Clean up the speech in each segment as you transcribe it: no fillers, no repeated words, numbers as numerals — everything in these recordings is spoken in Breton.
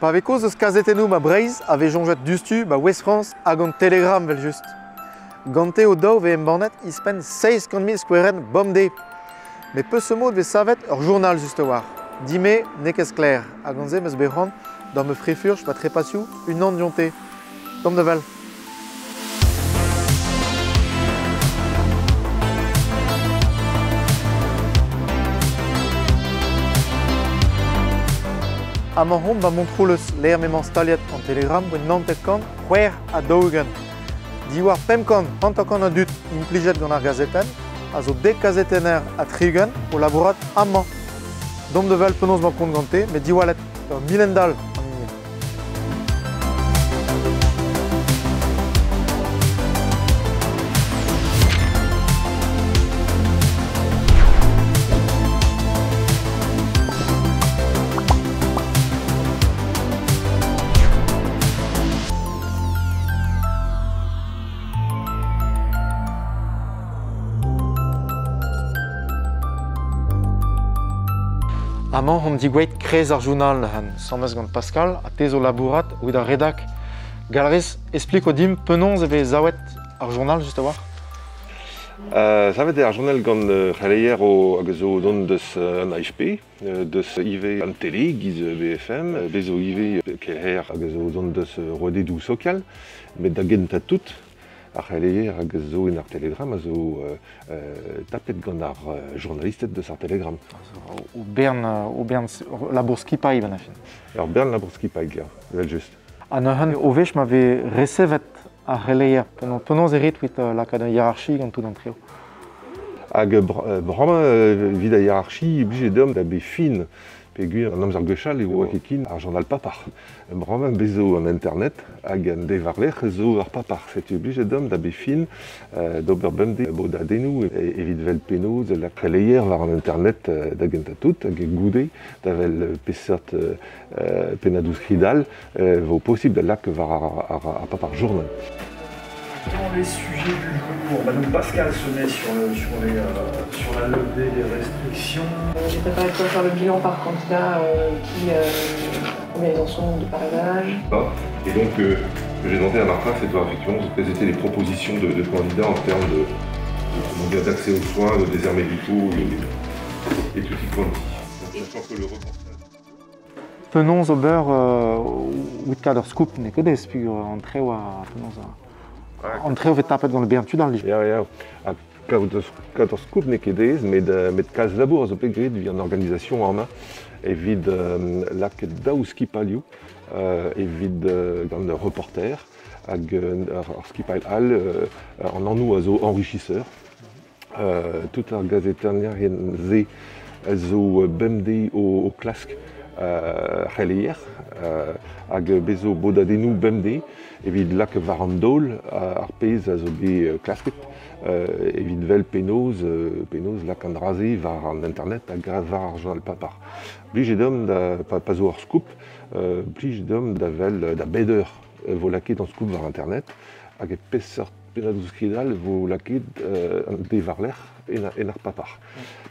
Pa vez kaoz eus kazetennoù ma Breizh a vez soñjet diouzhtu ba Ouest-France hag an Telegram evel-just. Gante o-daou vez embannet ouzhpenn 700 000 skouerenn bemdez. Met peseurt mod vez savet ur journal just a-walc'h? Din-me n'eo ket sklaer hag gant se 'm eus bet c'hoant d'ober ma frifurch ba trepasioù unan dionte. Tamm da wel. Amañ omp ba Montroulez, lec'h m'emañ staliet an Telegram gant 946. Diwar 550 a dud implijet gant ar gazetenn a zo dek kazetenner ha 60 o labourat amañ. Domp da wel penaos 'mañ kont gante, met diwallet ur milendall an hini eo. Amañ omp degouezhet kreiz ar journal neuze, asambles gant Pascal ha te zo labourat evit ar redak. Gall a rez espliko dimp penaos e vez savet ar journal just a-walc'h? Savet eo ar journal gant c'heleier hag a zo dont deus an AFP, deus ivez an tele giz BFM, bez zo ivez keleier hag a zo dont deus rouedadoù sokial, met da gentañ tout ar c'heleier hag a zo en ar Telegram a zo tapet gant ar journalisted deus ar Telegram. O bern, o bern labour skipailh ben fin. Ur bern labour skipailh, ya, evel-just. Ha neuze o wech ma vez resevet ar c'heleier, penaos e rit evit lakaat un hiérarchie gant tout an treo? Hag bremañ evit ar hiérarchie, obligé deomp da bet fin peogwir an amzer gwechall e oa ket ken ar journal papar. Bremañ bez zo an internet hag an deiz war-lerc'h zo ar papar. Setu obligé deomp da bet fin d'ober bemdez bodadennoù evit vel penaos la c'heleier war an internet da gentañ tout hag goude da vel peseurt pennadoù skrid all vo posibl da lak war ar papar journal. Dans les sujets du jour, donc Pascal se met sur la levée des restrictions. J'ai préparé de quoi faire le bilan par candidat, combien ils en sont de parrainage. Et donc, ce que j'ai demandé à Martin, c'est de voir effectivement quelles étaient les propositions de candidats en termes d'accès aux soins, de déserts médicaux et tout y quanti. Sachant que le reportage. Penaos ober evit kad ur scoop n'eo ket aes peogwir an treo a penaos an treo vez tapet gant bern tud ar li. Ya, ya. Ha kaout ur scoop n'eo ket aes, met kalz labour a zo bet graet evit an organisation amañ, evit lakaat daou skipalioù, evit gant ur reporter hag ar skipailh all an anv a zo enrichisseur. Tout ar gazetennerien se a zo bemdez o klask c'heleier hag bez zo bodadennoù bemdez evit lak war an daol ar pezh a zo bet klasket evit vel penaos lak an dra-se war an internet hag war ar journal papar. Blij deomp da, pa zo ur scoop, blij deomp da vel da beder vo lakaet an scoop war internet hag e peseurt pennadoù skrid all vo lakaet an deiz war-lerc'h en ar papar.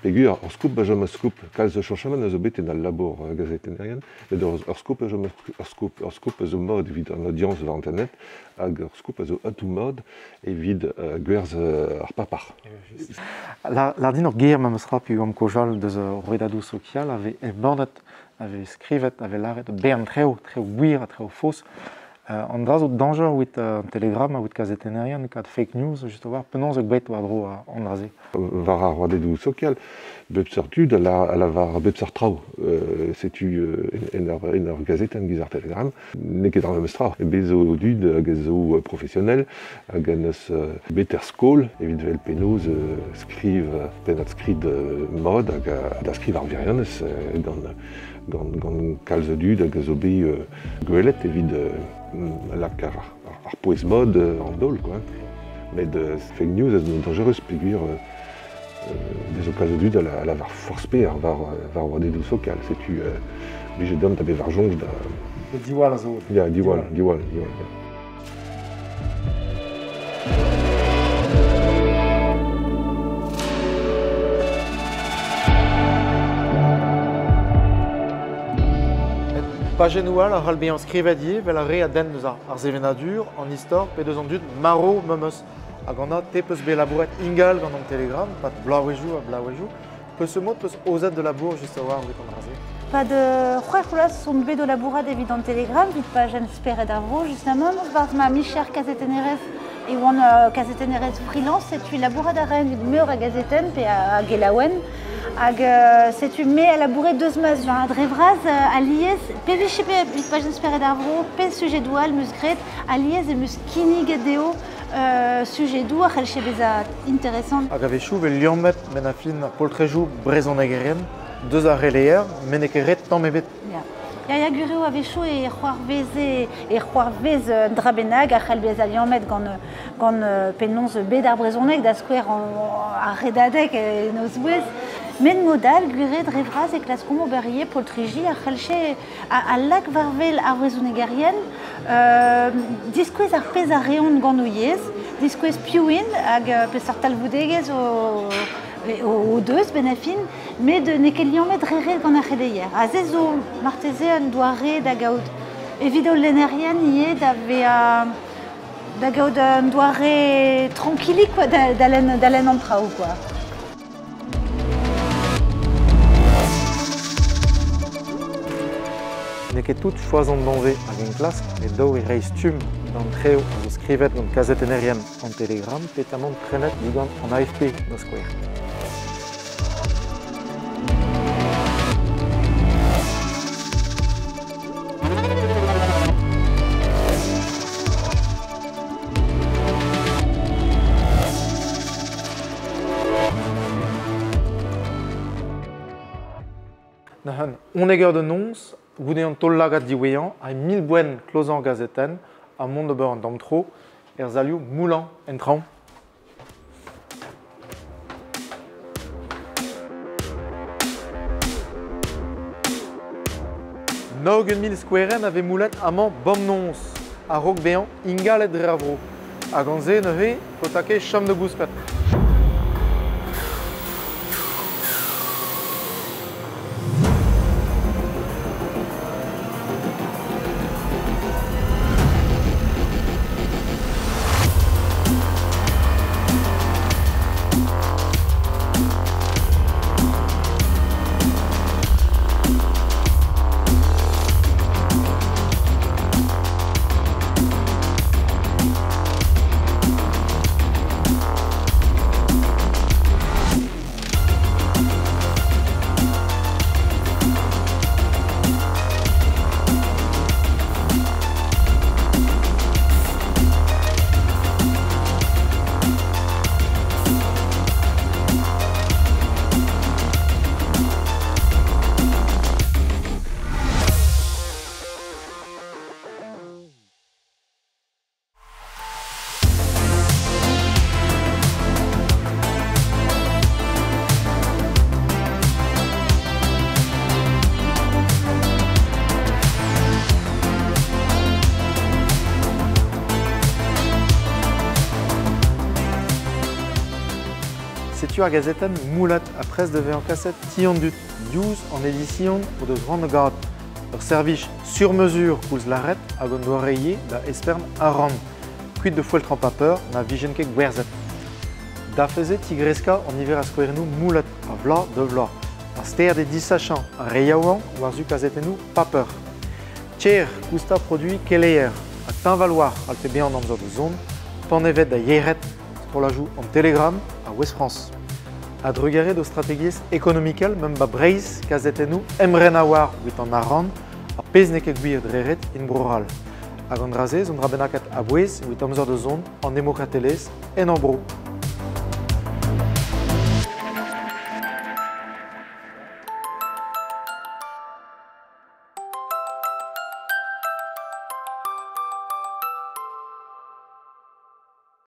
Peogwir ur scoop a chom ur scoop, kalz chañchamant a zo bet en al labour gazetennerien, met ur scoop a chom ur scoop, ur scoop a zo mod evit an audience war internet hag ur scoop a zo atou mod evit gwerzh ar papar. Lardin ur ger ma 'meus ra peogwir am kaozeal deus ur rouedadoù sokial a vez embannet, a vez skrivet, a vez lâret bern treo, treo gwir ha treo faos. An dra zo dañjer evit an Telegram evit kazetennerien kad fake news just war penaos eo bet war-dro an dra-se. War ar rouedadoù sokial, bep seurt tud a lavar bep seurt traoù. Setu en ur gazetenn giz ar Telegram, n'eo ket ar memes tra. Bez zo dud hag a zo professionnel hag a neus bet er skol evit vel penaos skriv pennad skrid mod hag da skriv ar wirionez gant kalz a dud hag a zo bet gwelet evit lak ar pouez mod an daol, quoi. Met fake news a zo dangerus peogwir bez zo kalz a dud a lavar forzh pe ar war rouedadoù sokial. Setu obligé deomp da bet war soñj da... Diwall a zo. Ya, diwall, diwall, diwall, ya. Pajennoù all a c'hall bezañ skrivet ivez 'vel ar re a denn deus ar sevenadur, an istor pe deus an dud marv memes. Hag an te peus bet labouret ingal gant an Telegram, pad bloavezhioù ha bloavezhioù. Peus mod peus ozet de labour just a-walc'h evit an dra-se? Pad c'hwec'h vloaz on bet o labourat evit an Telegram, evit pajenn Spered ar Vro, justement, barzh ma micher kazetennerez e oan kazetennerez freelance, setu labourat a raen evit meur a gazetenn pe a gelaouenn. Hag setu me a laboure deus ma dre vras alies, pe vije pe evit pajenn Spered ar Vro, pe sujedoù all 'm eus graet, alies em eus kinniget dezho sujedoù a c'hellje bezañ interesant. Hag a-wechoù 'vez liammet 'benn ar fin ar poltrejoù brezhonegerien deus ar releier, met n'eo ket ret tamm ebet. Ya. Ya, ya, gwir eo a-wechoù e c'hoarveze e c'hoarvez un dra bennak a c'hell bezañ liammet gant gant penaos bed ar brezhoneg, da skouer ar Redadeg en o zouez. Met mod all, gwir eo dre vras e klaskomp ober ivez poltriji a c'hellje a lak war-wel ar vrezhonegerien diskouez ar pezh a reont gant o yezh, diskouez piv int hag peseurt talvoudegezh o deus benn ar fin, met n'eo ket liammet re ret gant ar c'heleier. Aze zo marteze un doare da gaout evit hol lennerien ivez da vezañ da gaout un doare trankilik quoi, da lenn an traoù quoi. N'eo ket tout choaz an danvez hag enklask, met dav eo reiñ stumm d'an traoù a zo skrivet gant kazetennerien an Telegram petamant prenet digant an AFP da skouer. Neuze, unnek eur da noz, goude an taol-lagad diwezhañ, ha mil boent klozañ ar gazetenn ha mont d'ober an tamm-tro er salioù moullañ en traoñ. 9000 skouerenn a vez moullet amañ bemnoz a-raok bezañ ingalet dre ar vro. Ha gant se neuze faota ket chom da gousket. Setu ar gazetenn Moulat ha prest da vezañ kaset ti an dud diouzh an edision o deus c'hoant da gaout ur servij sur mesure koulz lâret hag un doare ivez da espern arc'hant, kuit da foeltrañ paper na vijent ket gwerzhet. Dafeze tigreskañ an niver a skouerennoù moulet a vloaz da vloaz. Ar ster d'e disachañ ar re yaouank war-zu kazetennoù paper. Ker koustañ produiñ keleier ha teñval war c'hallfe bezañ an amzer da zont, panevet da yec'hed strollajoù an Telegram ha Ouest-France. A-drugarez d'o strategiezh ekonomikel meump ba Breizh kazetennoù emren a-walc'h evit an arc'hant, ar pezh n'eo ket gwir dre ret en Bro-C'hall. Hag an dra-se zo un dra bennaket a-bouez evit amzer da zont an demokratelezh en hor bro.